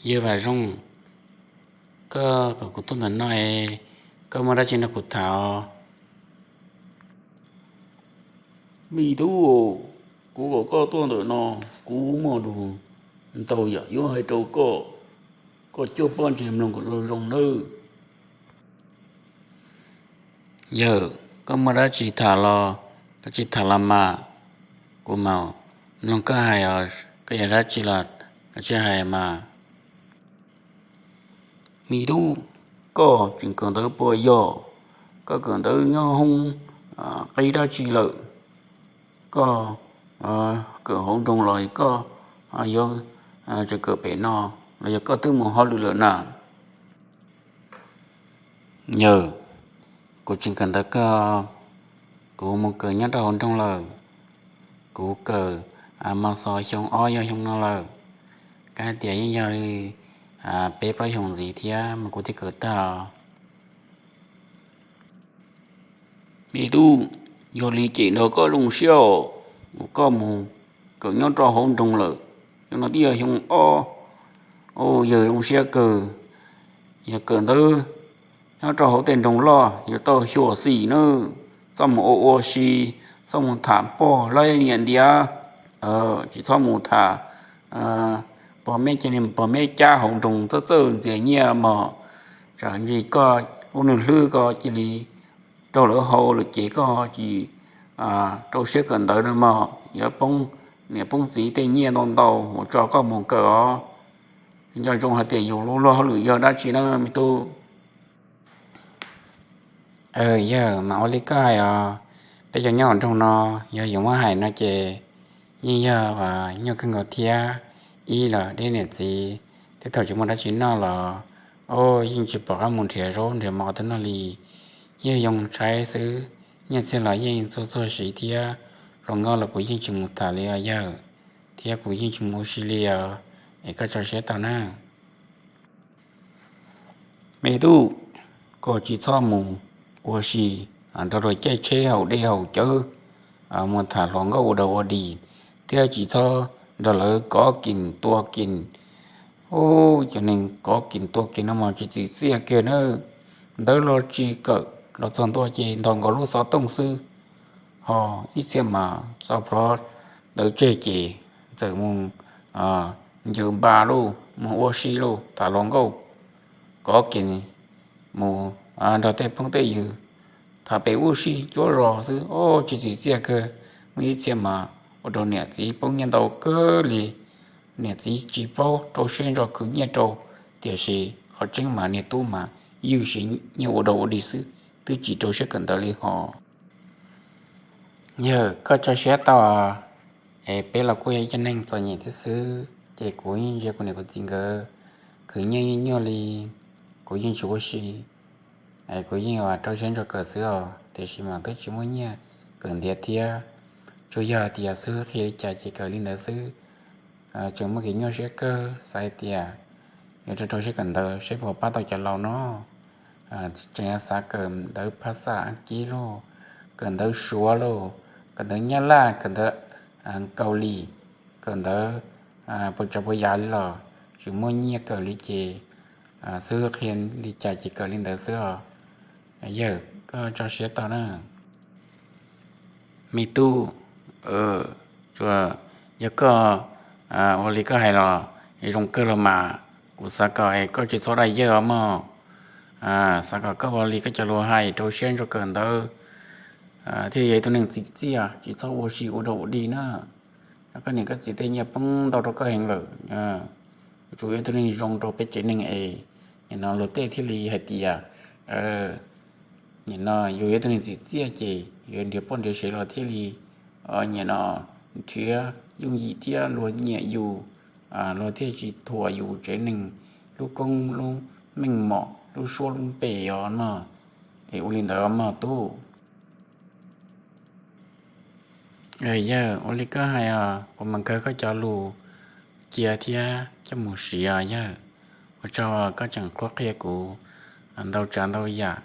Yawg Vam Zoo, koj kom kuv tuaj ntawm no es koj muaj dab tsi nrog kuv tham os? Me tub, kuv kom koj tuaj ntawm no, kuv muaj lus ntau yam yuav hais rau koj, koj coj poj ntseg mloog kom zoo nawb. Yawg, koj muaj dab tsi tham los koj tsis tham los mas, kuv mam mloog koj hais os, koj yog dab tsi los koj tsis hais mas. Me tub, koj tseem kawm ntawv puas yog? Koj kawm ntawv nyob hoob qib dab tsi lawm? Koj kawm hauv nroog los koj yuav tseem kawm pem no, los yog koj twb mus hauj lwm lawm na? Yawg, kuv tseem kawm ntawv kawg, kuv mus kawm nyob rau hauv nroog lawm. Kuv kawm mos xos xyoo ob yog xyoo no lawm. Kab tias yeej yog li peb plaub xyoos ntxiv thiab mas kuv thiaj kawm tag. Me tub, yog li ces nrog koj zoo siab os, koj mus kawm nyob rau hauv nroog lawm, xyoo no twb yog xyoo ob. Yawg zoo siab kawg. Yog kawm ntawv nyob rau hauv tej nroog loj yuav tau xyuam xim nawb. Txhob mus ua ua si, txhob mus tham pog laib niam ntiav, tsis txhob mus tham pog meb, ces pog meb cab hauv nroog txawj txawj ntxias nyiaj mog. Tsam ntsis koj lub neej hlwb koj cia li raug lawv hau lawm ces koj tsis rau siab kawm ntawv no mog, yuav poob niam poob txiv tej nyiaj ntau ntau ua tso koj mus kawm os. Nco ntsoov hais tias yus lub luag hauj lwm yog dab tsi na me tub. Yawg, mas ua li koj hais os, peb cov nyob hauv nroog no yog yuav muab hais no ces yeej yog nyuaj kawg nkaus thiab. Ib los deb niam txiv, tej thaum tsis muaj dab tsi noj los, o, yeej tsis pom qab mus nrhiav zaub nrhiav mov twg noj li. Yeej yoo tshaib xwb, nyiaj txiag los yeej txuag txuag siv thiab, hluas nkauj los kuv yeej tsis mus tham li os yawg, thiab kuv yeej tsis mus ua si li os, es koj tso siab tau na. Me tub, koj tsis txhob mus ua si nrog luag caij tsheb haus dej haus cawv, mus tham hluas nkauj ua dog ua dig, thiab tsis txhob nrog lawv kov kees tua kees. Ub, cov neeg kov kees tua kees no mas tsis txim txiaj kiag na. Ntawv los tsis kawm, los txog ntua ces ntog nkaus lub xov tooj xwb, ho ib txhia mas txo plhuav ntawv tseg ces txawm mus ncaws npas lauj, mus ua si lauj, tham hluas nkauj, kov kees, mus nrog tej phooj tej ywg tham pem ua si cuab zos xwb, o, tsis txim txiaj kawg. Muaj ib txhia mas ua rau niam txiv poob nyiaj ntau kawg li. Niam txiv tsis paub rau siab ntso khwv nyiaj rau, tiam sis qhov tseeb mas niag tub mas ywj siv nyiaj ua dog ua dig xwb, twb tsis rau siab kawm ntawv li hos. Yawg, koj tso siab tau, es peb los kuj yog ib co neeg txom nyem thiab xwb, ces kuv yeej ntsia kuv niam kuv txiv nkawd khwv nyiaj nyuaj li, kuv yeej tsis ua si, kuv yeej rau siab ntso kawm xwb os, tiam sis mas twb tsis muaj nyiaj kawm ntiav thiab. Tsuas yog hais tias xib hwb qhia li cas ces kawm li ntawd xwb. Tseem muaj kev nyuaj siab kawg, xav hais tias yuav rau rau siab kawm ntawv seb puas pab tau cov laus no. Tseem yuav xav kawm ntawv phas xas Askiv lauj, kawm ntawv Suav lauj, kawm ntawv Nyab Laj, kawm ntawv Kaus Lim, kawm ntawv puas tsav puas yam li los tsis muaj nyiaj kawm li ces xib hwb qhia li cas ces kawm li ntawd xwb os. Yawg, koj tso siab tau na. Me tub, tsuas yog koj ua li koj hais los zoo kawg los mas, kuv xav kom es koj tsis txhob dai yawg os mog. Xav kom koj ua li koj cov lus hais rau siab ntso kawm ntawv, thiaj yog ib tug neeg txim txiaj, tsis txhob ua si ua dog ua dig na. Koj niam koj txiv tej nyiaj poob ntau rau koj heev lawm. Yuav tsum ua ib tug neeg zoo rau peb tsev neeg es nim no luag tej thiaj li hais tias nim no yus yog ib tug neeg txim txiaj ces yuav nrhiav poj nrhiav sev los thiaj li nim no nrhiav yooj yim thiab luag nyiam yus, luag thiaj tsis thuam yus tsev neeg lub koob lub meej mom lub suab lub npe os mog. Es ua li ntawd mog tub. Yawg, ua li koj hais os, kuv mam kawg koj cov lus cia thiab coj mus siv os yawg. Ua tsaug koj tseem qhuab qhia kuv ntau tsav ntau yam,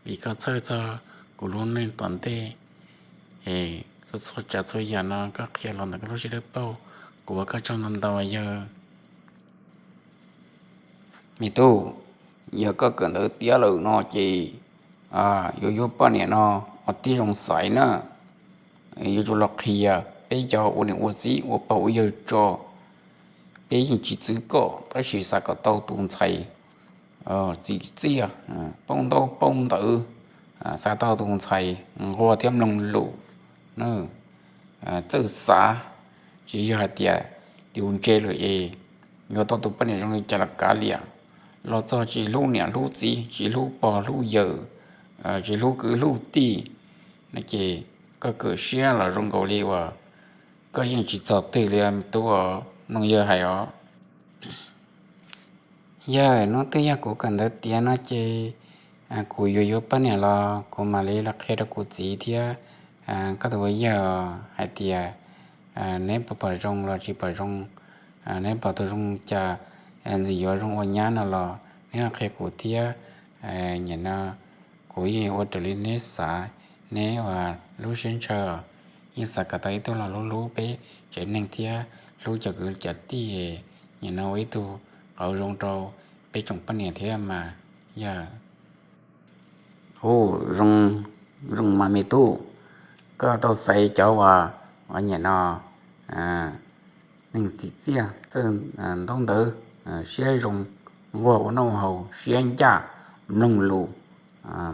vim koj txhawj txog kuv lub neej tom ntej. Es txhua txhua tsav txhua yam no koj qhia los ntawm koj lub siab dawb paug, kuv ua koj tsaug ntau ntau yawg. Me tub, yog koj kawm ntawv tiav lawm no ces yuav yuav poj niam no ua tib zoo xaiv na. Yuav tsum los qhia, peb cov ua niam ua txiv ua pog ua yawg tso, peb yeej tsis txwv koj tab sis xav kom tau tus ntxhais txim txiaj, paub ntaub paub ntawv, xav tau tus ntxhais nquag thiab mloog lus, txawj xav, tsis yog hais tias yus ntse lawm es yuav tau tus poj niam zoo li cas los kav liam, los txog tsis hlub niam hlub txiv, tsis hlub pog hlub yawm, tsis hlub kwv hlub tij, no ces koj kawm siab los zoo nkaus li uas koj yeej tsis txog twg li me tub os, mloog yawg hais os. Yawg, hnub twg yog kuv kawm ntawv tiav no ces kuv yuav yuav poj niam los kuv mam li los qhia rau kuv txiv thiab koj tus ua yawg hais tias neb puas pom zoo los tsis pom zoo, neb pom tus zoo cas ntxim yuav zoo ua nyab no los neb ho qhia kuv thiab. Nim no kuv yeej ua raws li neb xav, neb ua lub siab ntshaw, yeej xav kom tau ib tug los hlub hlub peb tsev neeg thiab hlub cov kwv cov tij, nim no ua ib tug qauv zoo rau peb tsoom poj niam thiab mas yawg. Hu, zoo mas me tub, koj tau xaiv cov uas nim no neeg txim txiaj, txawj ntaub ntawv, siab zoo, nquag ua noj ua haus, siab ncaj, mloog lus,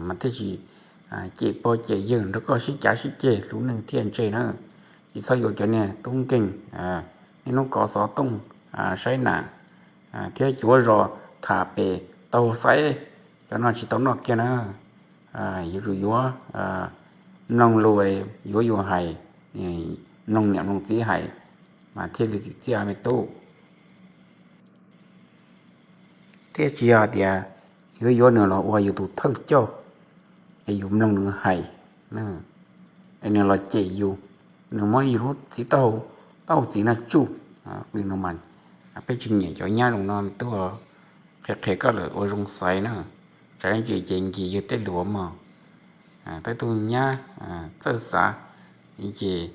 mas thiaj tsis cem pog cem yawg nrog koj sib cav sib ceg, lub neej thiaj ntse na. Tsis txhob yuav cov niag tub nkeeg, niaj hnub kov xov tooj, saib nas, thiab cuav zos tham pem taug xaiv, cov no tsis tau noj kiag na. Yuav tsum yuav mloog lus, yuav yus hais, mloog niam mloog txiv hais, mas thiaj li txim txiaj me tub. Thiab tsis yog tias yuav yuav nws los ua yus tus thawj coj, es yus mloog nws hais, es nws los cem yus, nws muab yus lub txiv taub hau txiv no tsuj li no mas peb tsis nyiam cov nyab zoo no me tub. Qhia qhia koj lawm ua zoo xaiv na, tsam ntsis ces nkis yus tej lus mog. Tej tug nyab txawj xav ces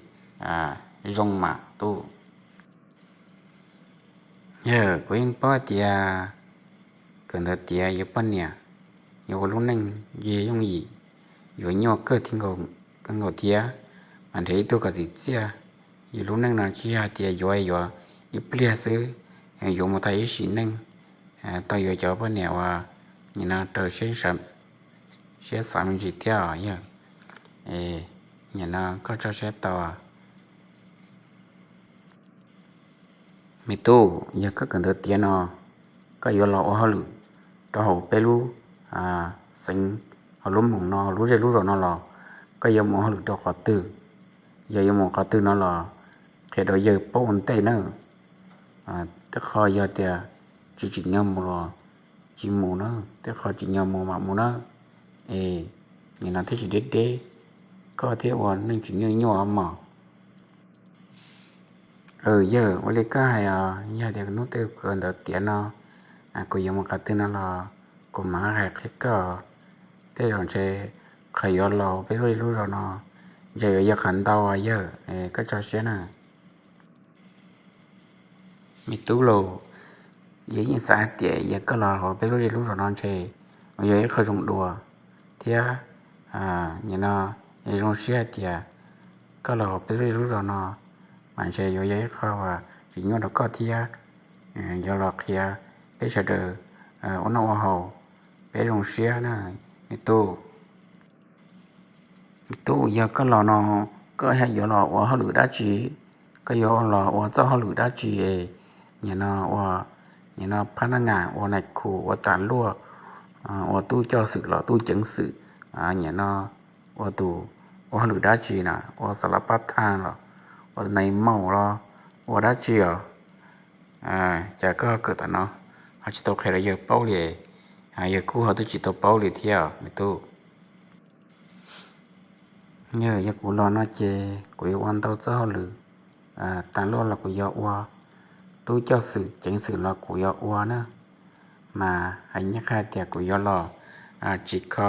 zoo mas tub. Yog kuv yeej paub tias kawm ntawv tiav yuav poj niam, yuav ua lub neej ntsig yooj yim, yuav nyuaj kawg thiab nkaus thiab, mas nrhiav ib tug kom txim txiaj. Yus lub neej no tsis yog hais tias yuav yuav ib pliag xwb, yuav mus tag ib sim neej. Tau yuav cov poj niam uas nim no raws siab xav me ntsis thiab os yog. Nim no koj tso siab tau. Me tub, yog koj kawm ntawv tiav no, koj yuav los ua hauj lwm rau hauv peb lub xeev, hauv lub moos no, hauv lub zej lub zos no los koj yuav mus ua hauj lwm rau qhov twg? Yog yuav mus qhov twg no los qhia rau yawg paub ua ntej na. Tej qho yog tias tsis tsim nyog mus los tsis mus na, tej qho tsim nyog mus mam mus na. Es nim no thiaj tsis deb deb, koj thiaj ua neej tsis nyuaj nyuaj mog. Yawg, ua li koj hais os, yog tias hnub twg kawm ntawv tiav no kuv yuav mus qhov twg no los kuv mam hais qhia koj. Tej zaum ntshe qhov yuav los peb lub zej lub zos no ntshe yuav yog qhov ntau yawg, koj tso siab na. Me tub lauj, yawg yeej xav hais tias yog koj los hauv peb lub zej lub zos no ntshe yuav yog ib qho zoo dua thiab. Nim no yawg zoo siab hais tias koj los hauv peb lub zej lub zos no mas ntshe yuav yog ib qho uas tsis nyuaj rau koj thiab. Yuav los qhia peb sawv daws ua noj ua haus, peb zoo siab na. Me tub, me tub, yog koj los no koj yuav los ua hauj lwm dab tsi? Koj yuav los ua txoj hauj lwm dab tsi? Nim no ua, nim no phab nab ngas, ua nais khu, ua tas luaj, ua tub coj xwm los tub ceev xwm, nim no ua tus, ua hauj lwm dab tsi na? Ua xas las pab thaj los, ua nais maum los, ua dab tsi os? Cas koj kawm tam no ho tsis tau qhia rau yawg paub li? Yawg kuj ho twb tsis tau paub li thiab me tub. Yog, yog kuv los no ces kuv yuav ua ntau txoj hauj lwm, tas luaj los kuv yuav ua, tub coj xwm ceev xwm los kuv yuav ua na. Mas hais nyob qhia tias kuv yuav los tsim kho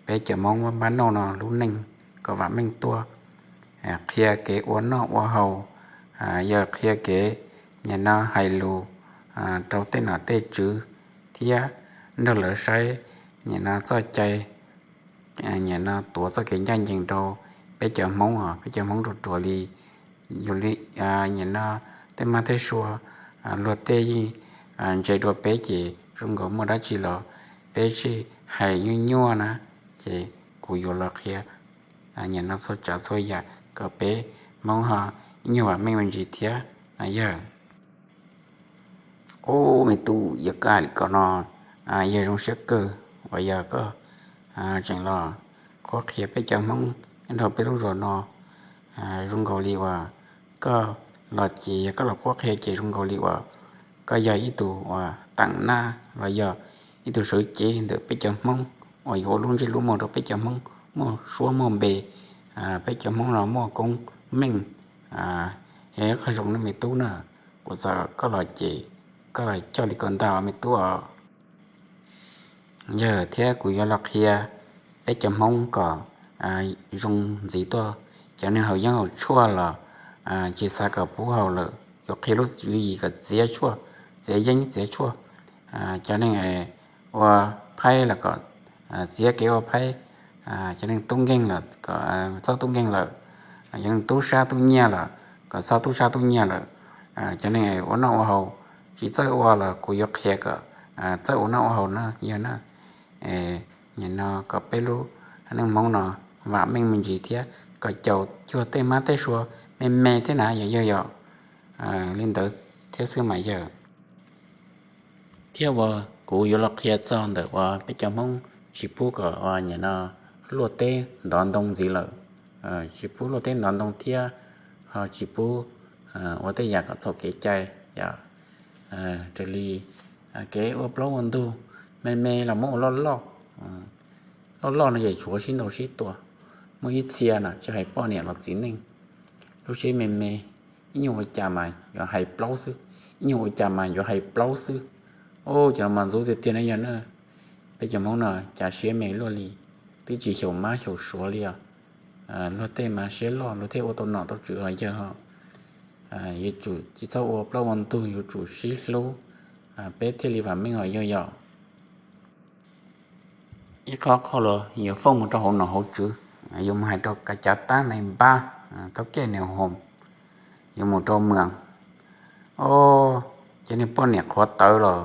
peb cov Hmoob npab noj no lub neej kom vam meej tuaj, qhia kev ua noj ua haus, yog qhia kev nim no hais lus rau tej nom tej tswv, thiab nrog lawv saib nim no txoj cai, nim no tuav txoj kev ncaj ncees rau peb cov Hmoob os, peb cov Hmoob ruam ruam li, yus li, nim no tej mab tej sua, luag tej yeej ntse dua peb ces zoo nkaus muaj dab tsi los peb sij hais nyuaj nyuaj na, ces kuv yuav los qhia nim no txhua tsav txhua yam kom peb Hmoob ho ib nyuag vam meej me ntsis thiab no yawg. Ub, me tub, yog koj hais li ko no, yog zoo siab kawg uas yog koj tseem los qhuab qhia peb cov Hmoob nyob rau peb lub zos no. Zoo nkaus li uas koj los ces yog koj los qhuab qhia ces zoo nkaus li uas koj yog ib tug uas teem nab los yog ib tug sawv cev ntawm peb cov Hmoob uas yuav ua lub ntsej lub muag rau peb cov Hmoob muaj suab muaj npe, peb cov Hmoob no muaj koob meej. Yog qhov zoo na me tub na, kuv xav koj los ces koj los coj li ko ntag me tub os. Yog thiab kuv yuav los qhia peb cov Hmoob kom zoo ntxiv tuaj. Cov neeg haus yeeb haus tshuaj los tsis xav kom pub haus lawm, yuav qhia lub tswv yim kom txiav tshuaj, txiav yeeb txiav tshuaj. Cov neeg ua phaib los kom txiav kev ua phaib. Cov neeg tub nkeeg los kom txhob tub nkeeg lawm. Cov neeg tub sab tub nyiaj los kom txhob tub sab tub nyiaj lawm. Cov neeg ua noj ua haus tsis txawj ua los kuv yuav qhia kom txawj ua noj ua haus na yawg na. Nim no kom peb lub neej Hmoob no vam meej me ntsis thiab kom caum cuag tej mab tej sua me me thiab na yog yawg yom. Li ntawd thiab xwb mas yawg. Thiab uas kuv yuav los qhia txog ntawm uas peb cov Hmoob tsis pub kom nim no luaj teb ntov ntoo ntxiv lawm, tsis pub luaj teb ntov ntoo thiab ho tsis pub ua tej yam kom txhaum kev cai yom. Raws li kev ua plaub ua ntug, me me los muab ua loj loj, loj loj no ces tshuav sib ntaus sib tua, muaj ib txhia no tsis hais poj niam los txiv neej, lub siab me me, ib nyuag ua cas mas yuav hais plaub xwb, ib nyuag ua cas mas yuav hais plaub xwb. Ub, cov no mas ntxub tiag tiag na yog na. Peb cov Hmoob no cas siab me luaj li, twb tsis xyaum mab xyaum suav li os. Luag tej mas siab loj luag thiaj ua tau nom tau tswv os yawg ho. Yuav tsum tsis txhob ua plaub ua ntug, yuav tsum sib hlub, peb thiaj li vam meej os yawg yom. Ib qho qhov los yuav fooj mus rau hauv nom hauv tswv, yuav mus hais rau kav cav tab nais npab, thab kej nais hoos, yuav mus rau mws. Os, cov niag poj niam qhuav tawv los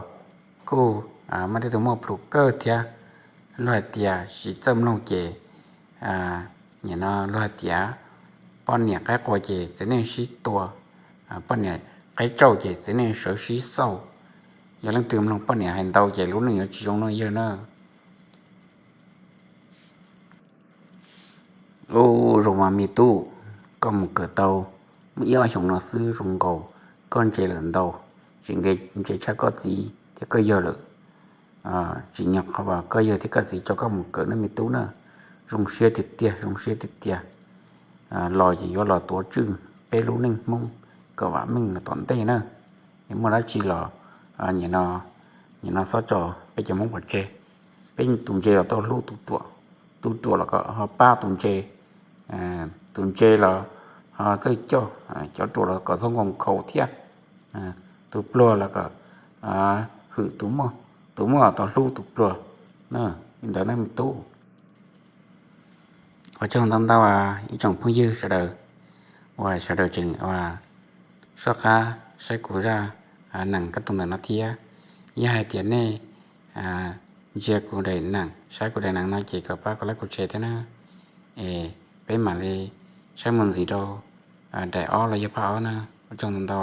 kuj muaj tej tug muaj plhus kawg thiab. Luag hais tias tsis txawj mloog ces nim no luag hais tias poj niam qaib qua ces txiv neej sib tua, poj niam qaib tsauj ces txiv neej sawv sib xauj. Yog leej twg mloog poj niam hais ntau ces lub neej yuav tsis zoo no yawg na. Ub, zoo mas me tub, koj mus kawm tau muaj ib ob xyoos no xwb zoo nkaus koj ntse lawm ntau, tsis nkees ntse tshaj koj txiv thiab koj yawg lawm. Tsim nyog qhov uas koj yawg thiab koj txiv tso koj mus kawm na me tub na. Zoo siab tiag tiag, zoo siab tiag tiag. Los ces yuav los tuav tswj peb lub neej Hmoob kom vam meej los tom ntej na. Es muaj dab tsi los nim no, nim no txhob tso peb cov Hmoob pov tseg. Peb tus ntse los tau hlub tus ruam, tus ruam los kom ho pab tus ntse, tus ntse los ho txawj coj, cov ruam los kom txhob nkauj nkhaus thiab. Tus pluag los kom hwm tus muaj, tus muaj tau hlub tus pluag. Li ntawd na me tub. Ua tsaug ntau ntau ib tsoom phooj ywg sawv daws uas sawv daws tseem ua soj qab saib kuv zaj nees kab tus ntawm no thiab. Yog hais tias nej ntsia kuv daim nees, saib kuv daim nees no ces kom pab kuv like kuv share thiab na. Es peb mam li saib mus ntxiv rau daim ob los yog phaj ob na. Ua tsaug ntau ntau.